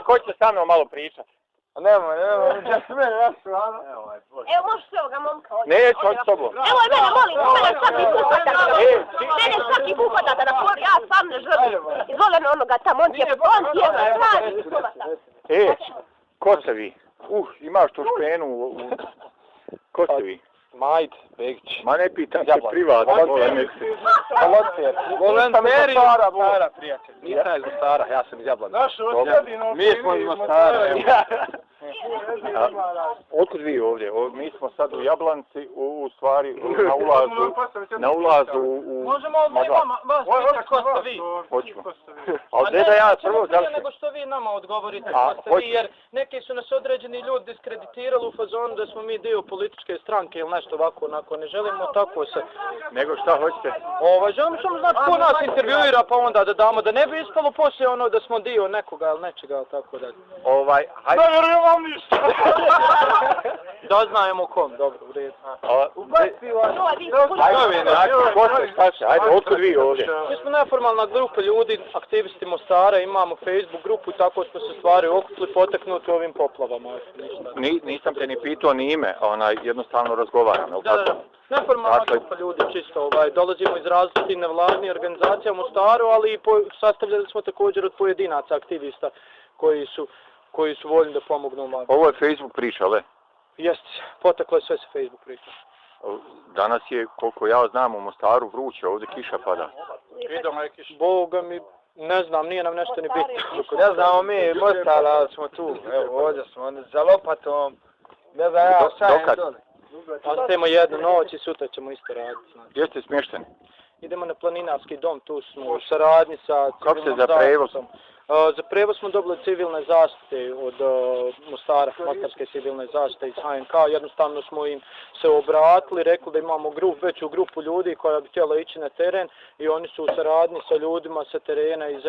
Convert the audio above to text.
Ko će sa mnom malo pričat? Nemoj, gdje si mene našao, ano? Evo, možeš se ovoga momka ovdje. Neću, hoći s tobom. Evo je mene, molim, mene svaki put hvatate. Mene svaki put hvatate na tvor, ja sam ne želim. Izvole na onoga tamo, on ti je pravi suvata. Ko ste vi? Imaš tu špenu u... Ko ste vi? Majd, Begić. Ma ne pitam se privatno. Volonter. Volonteri Stara, prijatelj. Nisam iz Mostara, ja sam iz Jablana. Mi smo iz Mostara. Otkud vi ovdje? Mi smo sad u Jablanci, u stvari na ulazu u... Možemo vas pitati ko ste vi. Hoćemo. Ali ne da ja prvo prije nego što vi nama odgovorite ko ste vi, jer neki su nas određeni ljudi diskreditirali u fazonu da smo mi dio političke stranke ili nešto ovako, onako, ne želimo tako se... Nego šta hoćete? Želimo samo znati ko nas intervjuira pa onda da damo, da ne bi ispalo poslije ono da smo dio nekoga ili nečega ili tako dalje. Hajde. Ne vjerujem vam ništa! Doznajemo kom, dobro, u redu. Hajde, otkud vi ovdje? Mi smo neformalna grupa ljudi, aktivisti Mostara, imamo Facebook grupu i tako smo se stvari okupili poteknuti ovim poplavama. Nisam te ni pitao ni ime, jednostavno razgovaram. Da. Neformalna grupa ljudi, čisto dolazimo iz različitih nevladnih organizacija u Mostaru, ali i sastavljali smo također od pojedinaca aktivista koji su voljni da pomognu mladim. Ovo je Facebook priča, le? Jeste, poteklo je sve sa Facebook priča. Danas je, koliko ja znam, u Mostaru vruće, ovdje kiša pada. Idemo je kiša. Boga mi, ne znam, nije nam nešto ni bitno. Ne znamo mi, Mostara smo tu, evo ovdje smo, za lopatom, ne znam ja, šajem dole. Ostajemo jednu noć i sutra ćemo isto raditi. Gdje ste smješteni? Idemo na planinarski dom, tu smo u saradnji sa Kako se za prevoz? Za prevoz smo dobili civilne zaštite od Mostara, Mostarske civilne zaštite iz HNK. Jednostavno smo im se obratili, rekli da imamo veću grupu ljudi koja bi htjela ići na teren i oni su u saradnji sa ljudima sa terena iz